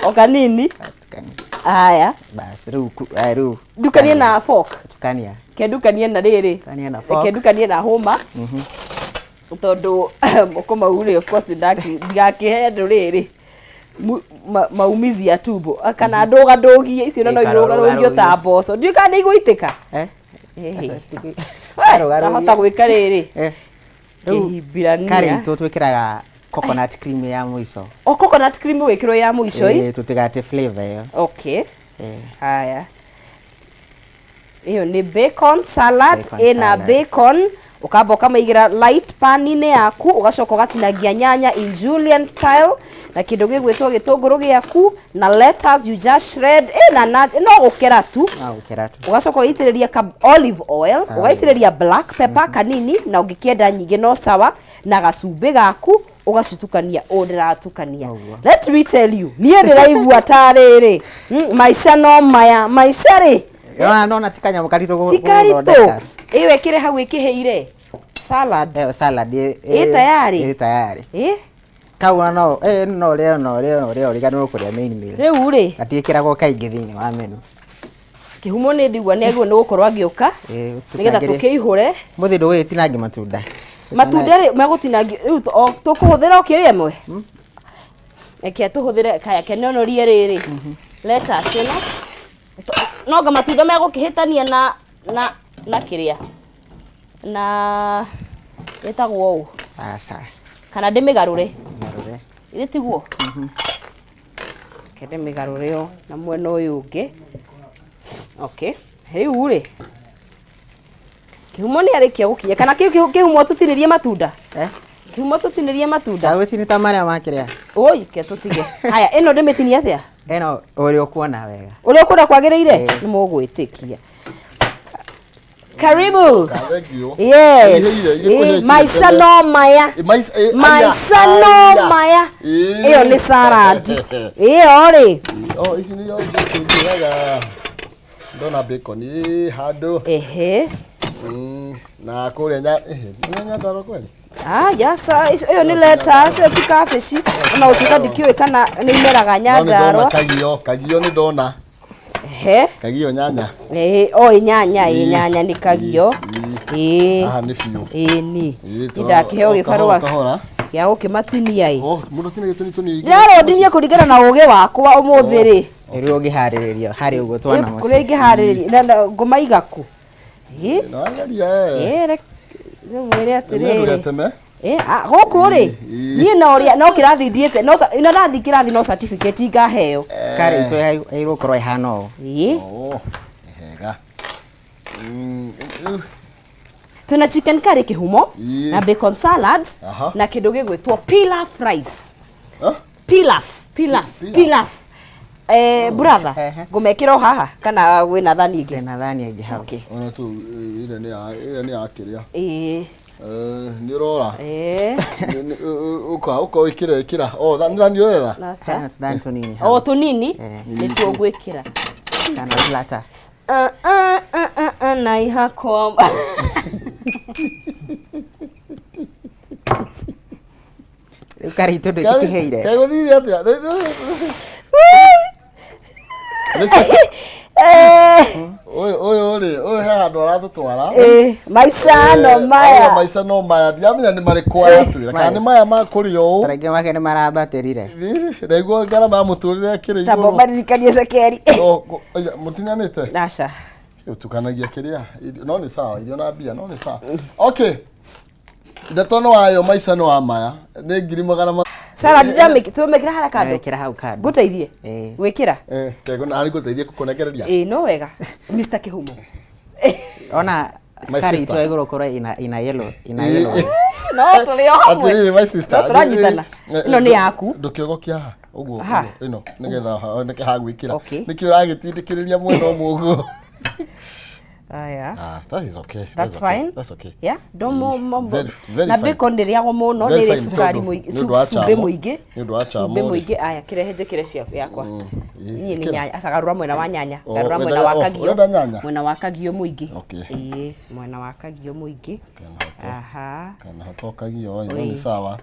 O kanini. Gatukania. Aya. Bas, rĩu rĩu. Ndukanie na fork. Tukania. Kendukanie na rĩrĩ. Tukania na fork. Kendukanie na hũma. Tondũ moko mau rĩ, of course ndigakĩhe andũ rĩrĩ maumizi ya tumbo kana ndũgadũgie icio no irũgarũgio ta mboco, ndiũĩ kana nĩ igũitĩka. Eh? Ĩhĩ. Aca, citiki- We, Arũgarũgie. ndahota gwĩka rĩrĩ Rĩu kĩhimbirania. Curry itũ twĩkĩraga coconut cream ya mũico. O coconut cream wĩkĩrwo ya mũico ĩ? Ĩĩ, tũtigate flavor ĩyo. Okay. Haya, ĩyo nĩ bacon salad. Bacon Ĩna salad. Bacon ũkamba ũkamaigĩra light pan-inĩ yaku, ũgacoka ũgatinagia nyanya in julienne style na kĩndũ gĩgwĩtwo gĩtũngũrũ gĩaku na lettuce you just shred ĩna na no gũkera tu. No gũkera tu. Ũgacoka ũgaitĩrĩria ka olive oil, ũgaitĩrĩria black pepper kanini, na ũngĩkĩenda nyingĩ no sawa, na gacumbĩ gaku, ũgacitukania ũũ ndĩratukania. Ũguo. Let me tell you, niĩ ndĩraigua ta rĩrĩ, maica no maya, maica rĩ. Nona nona ti kanyamũ karitũ ti karitũ. gũthondeka. Ĩyo ĩkĩrĩ hau ĩkĩhĩire salad. Ĩyo salad Ĩ tayari? Ĩ tayari. Ĩ. Kau no no ũrĩo, no ũrĩo, no ũrĩo ũriganĩrwo kũrĩa main meal. Rĩu rĩ. Gatiĩkĩragwo kaingĩ thĩinĩ wa menu. Kĩhumo nĩ ndigua nĩ agĩrĩirwo nĩ gũkorwo agĩũka Ĩ, nĩgetha tũtinangĩrie. tũkĩihũre. Mũthĩ ndũgũgĩtinangia matunda. Matunda rĩ megũtinangio rĩu tũkũhũthĩra o kĩrĩa ĩmwe, reke tũhũthĩre kaya kenonorie rĩrĩ lettuce ĩno. Nonga matunda megũkĩhĩtania na kĩrĩa na ĩtagwo ũũ. Aca. Kana ndĩmĩgarũre? Garũre. Ĩrĩ tiguo? Reke ndĩmĩgarũre o na mwena ũyũ ũngĩ. Okay, rĩu rĩ kĩhumo nĩ arĩkia gũkinya kana kĩhumo tũtinĩrie matunda? Eh? Kĩhumo tũtinĩrie matunda? Ndagũtini ta marĩa makĩrĩa. Oi, ke tũtige. Haya, ĩno ndĩmĩtinie atĩa? Ĩno ũrĩa ũkuona wega. Ũrĩa ũkuona kwagĩrĩire. Ĩĩ. Nĩ mũgwĩtĩkia. Karibu. Thank you. Yes. Ĩhĩire, ĩgĩkũhe Maica kĩndũ. no maya. Aya, Maica no aya. maya. Ĩyo nĩ salad ĩyo rĩ. Oh, ici nĩo njĩraga ndona bacon ĩ handũ. Ehe. Na kũrĩa nya nĩ Nyandarua kweli? Ah, yes, ĩyo nĩ lettuce, ĩyo ti kabici ona gũtuĩka ndikĩũĩ kana nĩ imeraga No nĩ ndona Nyandarua. Kagio, kagio nĩ ndona. Ehe. Kagio nyanya. Ĩĩ, o ĩ nyanya, ĩ nyanya nĩ kagio. Ĩĩ. Haha nĩ biũ. Ĩĩ ni. Ĩĩ, Ndakĩheo o, gĩbarũa kahora, kahora. gĩa gũkĩmatinia ĩ. Oh, mũndũ atinagio tũnini tũnini. Ndĩrarwo kũringana na ũgĩ wakwa ũmũthĩ rĩ. Rĩu ũngĩharĩrĩria harĩ ũguo twana Kũrĩa mũciĩ. ingĩharĩrĩria na ngũmaiga kũ? Ĩ. No angaria eh. Ĩ, reke mwĩre atĩrĩrĩ. Ndũgeteme. Ĩ, gũkũ rĩ, Ĩ. niĩ no ũrĩa no kĩrathi thiĩte, no na ndathiĩ kĩrathi no certificate ngaheo. Curry itũ yagĩrĩirwo gũkorwo ĩhana ũũ. Ĩ. Oh, nĩ hega. Twĩna chicken curry kĩhumo Ĩ. na bacon salad na kĩndũ gĩgwĩtwo pilaf rice. Ah? Pilaf, pilaf, Pilaf. Pilaf. Brother, Ehe. ngũmekĩra o haha kana wĩna thani ĩngĩ? Twĩna thani ĩngĩ hau. Okay. Ona tu ĩrĩa nĩ ya ĩrĩa nĩ ya kĩrĩa. Ĩĩ. Nĩ ũrora. Ĩĩ. Ũka ũka ĩkĩra ĩkĩra. Oh, thani thani ũretha? Nasa. Hena tũthani tũnini hau. O tũnini Eh. nĩtuo ngwĩkĩra. Kana platter. Na ihakwa. Rĩu curry itũ ndĩkĩhĩire. Kaĩ gũthire atĩa? Ũyũ ũyũ rĩ, ũyũ he handũ aratũtwara. Maica no maya. Aya maica no maya. Ndiramenya nĩ marĩkũ aratwĩra. Kana nĩ maya ma kũrĩa ũũ. Tarĩngĩ make nĩ marambatĩrire. Ndaigua ngarama ya mũtũrĩre ĩkĩrĩ Tamba igũrũ. ũmaririkanie cekeri. Mũtinanĩte? Aca. Ũtukanagia kĩrĩa. No nĩ sawa, irio na mbia, no nĩ sawa. Okay. Ndeto no wayo maica no wa maya. Nĩ ngiri magana ma Salad ndĩramĩkĩra harĩa kando. Wekĩra hau kando. Ngũteithie? Ĩĩ. Gwĩkĩra? Kego na ngũteithie gũkũnengereria. Ĩĩ no wega. Mr. Kĩhumo. Ona My curry sister. itũ yagĩrĩirwo gũkorwo ina yellow, ina yellow. No tũrĩ o hamwe. Atĩrĩrĩ my sister. No tũranyitana. Ĩno nĩ yaku. Ndũkĩogokia haha. Ũguo Ha. ũguo ĩno nĩgetha honeke ha gwĩkĩra. Okay. Nĩkĩ ũragĩtindĩkĩrĩria mwena ũmwe ũguo? Aya. Ah, that is okay. That's okay. fine. That's okay. Yeah, don't mo mo Very- very na fine. bacon ndĩrĩagwo mũno Very nĩ ĩrĩ fine, cukari tondũ mũingĩ nĩ ũndũ wa cumbĩ chamo. mũingĩ Nĩ ũndũ wa chamo cumbĩ rĩ. mũingĩ aya kĩrehe njĩkĩre cia yakwa niĩ nĩ ĩkĩra. nyanya aca garũra mwena wa nyanya Oh, garũra mwena wendaga- wa oh, kagio ũrenda nyanya? mwena wa kagio mũingĩ Okay. ĩĩ mwena wa kagio mũingĩ Kana aha Kana hako kagio ĩno Oi. nĩ sawa.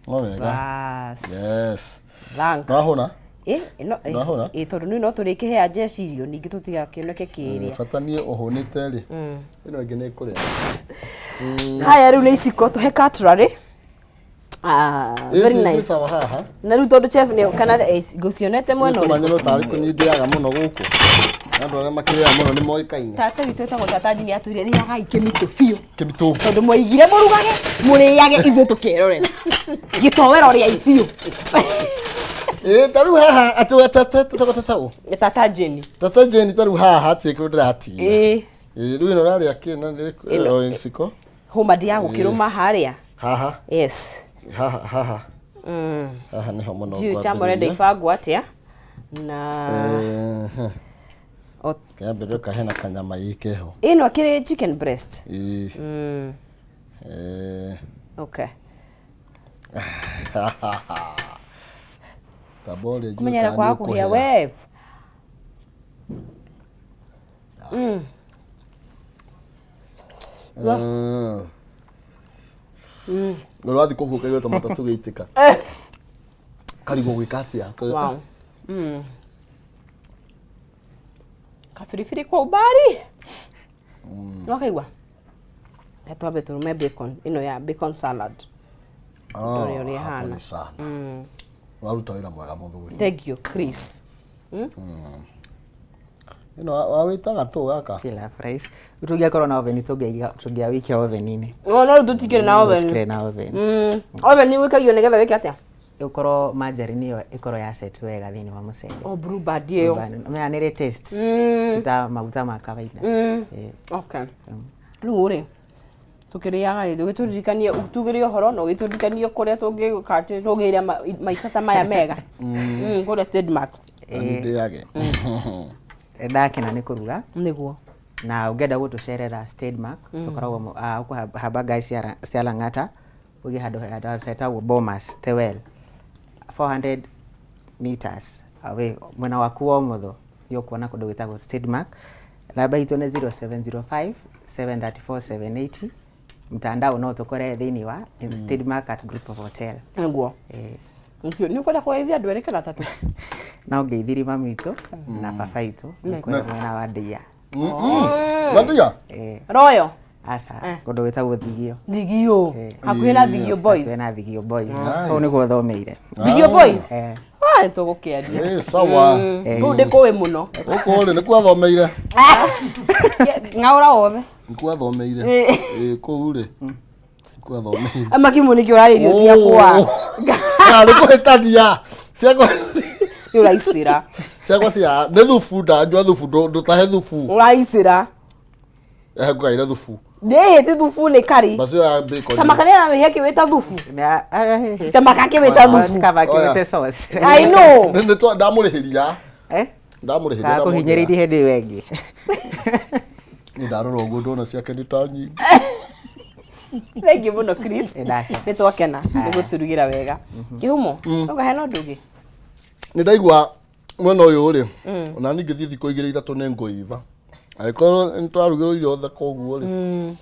No wega. bas Yes. thank Wahũna? ĩ ĩno ĩ, Ndahũra? ĩ tondũ nĩ no tũrĩkĩhea njeci irio ningĩ tũtigakĩoneke kĩrĩa Bata niĩ ũhũnĩte rĩ. Ĩno ĩngĩ nĩ kũrĩa. Haya rĩu nĩ iciko tũhe cutlery. Ah, very Ici nice. ci sawa haha. Na rĩu tondũ chef nĩ kana ngũcionete mwena ũrĩkũ? Tũmanye no tarĩ kũnyui ndĩaga mũno gũkũ. Andũ arĩa makĩrĩaga mũno nĩ moĩkaine. Tata witũ etagwo tata Njini atwĩrire rĩagai kĩmitũ biũ. Kĩmitũ. Tondũ mwaigire mũrugage mũrĩage ithuĩ tũkerorera. Gĩtowero rĩai biũ. Ĩ ta rĩu haha atĩ we tata tata tata ũ. Tata Jeni. Tata Jane ta rĩu haha hatirĩ kĩndũ ndĩratigia. Ĩ Ĩ rĩu ĩno ũrarĩa kĩ na nĩ Ĩno. o gĩciko. Hũma ndĩaga gũkĩrũma harĩa. Haha Yes. haha haha. Haha nĩho mũno Ndiũĩ chama ũrenda ngwambĩrĩria. ibangwo atĩa. Na Ehe. o- Kĩambĩrĩrio kahe na kanyama gĩ keho. ĩno akĩrĩ chicken breast. Ĩ. Eh. Okay. Tamba ũrĩa njũĩ Kũmenyera kana kwaga nĩ kũhĩa ũkũhĩa. we. Ũrathiĩ kũhuka kaigua ta matatũ gĩitĩka. Karigwo gwĩka atĩa. Wow. Kabiribiri kwa umbali. Nĩwakaigua? Reke twambe tũrũme bacon ĩno ya bacon salad. Ah, Ndore ũrĩa hapo ĩhana. ni sana. Waruta wĩra mwega mũthuri. Thank you, Chris. Ĩno wawĩtaga tũ gaka. Pilaf rice. Tũngĩakorwo na oven tũngĩawikia oven-inĩ. No no rĩu tũtikĩrĩ na oven. Tũtikĩrĩ na oven. Oven wĩkagio nĩgetha wĩke atĩa? Ũkorwo margarine ĩyo ĩkorwo ya set wega thĩinĩ wa mũcere. Oh, blue band ĩyo. Menya nĩ ĩrĩ taste. Ti ta maguta ma kawaida. Ĩ. Okay. Rĩu rĩ tũkĩrĩaga rĩ ũgĩtũririkanie tugĩre ũhoro na ũgĩtũririkanie kũrĩa tũngĩka atĩ tũngĩrĩa maica ta maya mega. Kũrĩa trademark. Na niĩ ndĩage. Ndakena nĩ kũruga. Nĩguo. Na ũngĩenda gũtũcerera Stademark tũkoragwo ũkũhamba ngari cia Lang'ata ũgĩe handũ hetagwo Bomas Tewel 400 meters away mwena waku wa ũmotho nĩ ũkuona kũndũ gwĩtagwo Stademark. Namba itũ nĩ 0705 734 780. Mtandao no tũkore thĩinĩ wa Stademark at Group of Hotel. Nĩguo. Nĩ ũkwenda kũgeithia andũ erĩ kana atatũ? No ngeithirie mami witũ na baba witũ kũrĩa mwena wa Ndia. Ndia? Royo? Aca, kũndũ gwĩtagwo Thigio. Thigio. Hakuhĩ na Thigio Boys. Hakuhĩ na Thigio Boys. Kũu nĩkuo thomeire. Thigio Boys? Ah, nĩtũgũkĩaria. Ĩ sawa. Kũu ndĩkũĩ mũno. Gũkũ rĩ nĩkuo athomeire. Ng'aũra wothe. Nĩkuo athomeire. Ĩ kũu rĩ. Nĩkuo athomeire. Makimu nĩkĩo ũrarĩa irio ciakwa. Ah, nĩ kũhĩtania. Ciakwa Nĩ ũraicĩra. ciakwa cia nĩ thubu ndanyua thubu ndũtahe thubu. Ũraicĩra. Ngũgaire thubu. Ndĩhĩ ti thubu nĩ kari. Bacio ya bacon. Ta makania na wĩhia kĩwĩta thubu. Ta maka kĩwĩta thubu. Kaba kĩwĩte sauce. I know. Nĩ ndamũrĩhĩria. Ndamũrĩhĩria. Kana kũhinyĩrĩria hĩndĩ ĩyo ĩngĩ. Nĩ ndarora ũguo ndona ciake nĩ ta nyingĩ. Thank you mũno Chris. Nĩ Nĩ twakena nĩ gũtũrugĩra wega. Kĩhumo, ũkahe na ũndũ ũngĩ? Nĩ ndaigua mwena ũyũ rĩ, ona niĩ ngĩthiĩ thikũ igĩrĩ ithatũ nĩ ngũiva. Angĩkorwo nĩ twarugĩrwo irio thaka ũguo rĩ,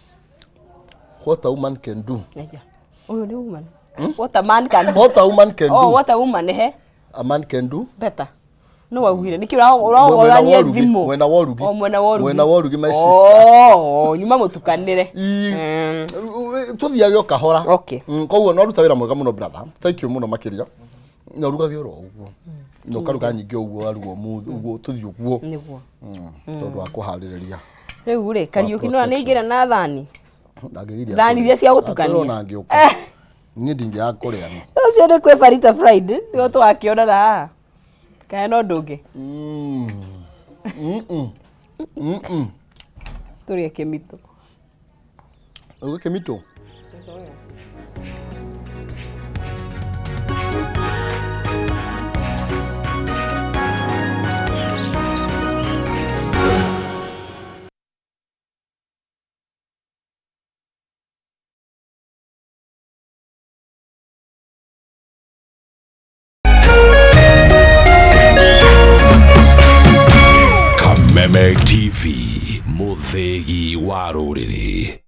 what a woman can do. Ũyũ nĩ woman. What a man can do. What a woman can Oh, do. what a woman he. A man can do. Better. No waugire nĩkĩ ũrogorania thimũ? Mwena wa ũrugi. Oh, mwena wa ũrugi. Mwena wa ũrugi my sister. Oh, nyuma mũtukanĩre. Tũthiage o kahora. Okay. Koguo no ruta wĩra mwega mũno brother. Thank you mũno makĩria. Na ũrugage oro ũguo. Na ũkaruga nyingĩ ũguo waruga ũmũthĩ ũguo tũthiĩ ũguo. Nĩguo. Tondũ wa kũharĩrĩria. Rĩu rĩ, Kariũki no nĩaingĩra na thani. Ndangĩgiria. Thani iria cia gũtukania. Akwĩrwo na ngĩũka. Niĩ ndingĩaga kũrĩa. Ũcio nĩ kwĩ Farita Fried, nĩguo tũgakĩonana haha. Kana no ũndũ ũngĩ? Tũrĩe kĩmitũ. Ũgĩ kĩmitũ? MATV, mũthĩgi wa rũrĩrĩ.